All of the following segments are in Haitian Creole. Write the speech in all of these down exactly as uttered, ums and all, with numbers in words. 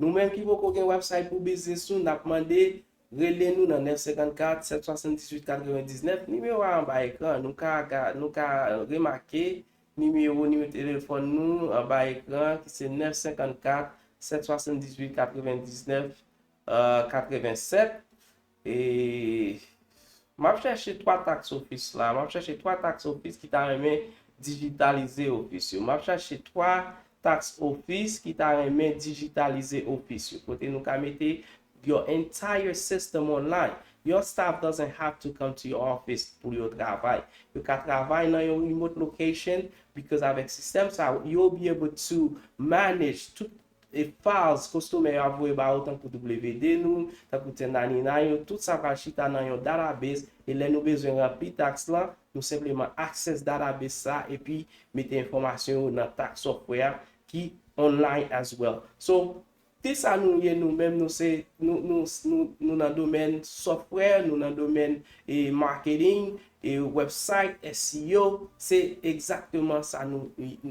Nou menm ki poko gen website pou biznis nou, n ap mande rele nou nan nèf senkannkat, sèt swasanndizwit, katrevendiznèf. Nimewo a anba ekran, nou ka, ga- nou ka remake nimewo, nimewo telefòn nou anba ekran, ki se nèf senkannkat, sèt swasanndizwit, katrevendiznèf, euh, katrevensèt. E m ap chèche twa tax office la. M ap chèche twa tax office ki ta renmen dijitalize ofis yo. M ap chèche twa tax office ki ta renmen dijitalize ofis yo. Kote nou ka mete your entire system online. Your staff doesn't have to come to your office pou yo travay. Yo ka travay nan yon remote location because avèk sistèm sa, you'll be able to manage tout e files customer yo ap voye ba ou tankou W D nou, tankou ten ninety-nine yo, tout sa pral chita nan yon database, e lè nou bezwen ranpli tax lan, nou senpleman access database sa epi mete enfòmasyon yo nan tax software ki online as well. So, ki sa nou ye nou menm, nou se nou nou nou nou nan domèn software, nou nan domèn e marketing, e website, S E O, se egzakteman sa nou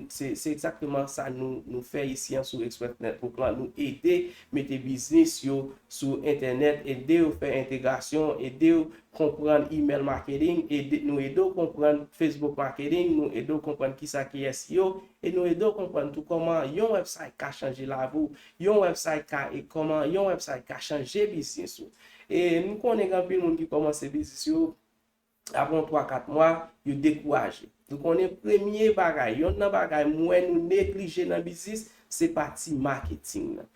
se se egzakteman sa nou nou fè isi an sou Express Network lan. Nou ede mete biznis yo sou entènèt, ede yo fè entegrasyon, ede yo konprann email marketing, ede nou ede yo konprann Facebook marketing, nou ede yo konprann kisa ki S E O, e nou ede yo konprann tou kòman yon website ka chanje lavi w, yon website ka e kòman yon website ka chanje biznis ou. E nou konnen gen anpil moun ki kòmanse biznis yo, apre yon twa kat mwa, yo dekouraje. Nou konnen premye bagay, yonn nan bagay m wè nou neglije nan biznis, se pati marketing nan.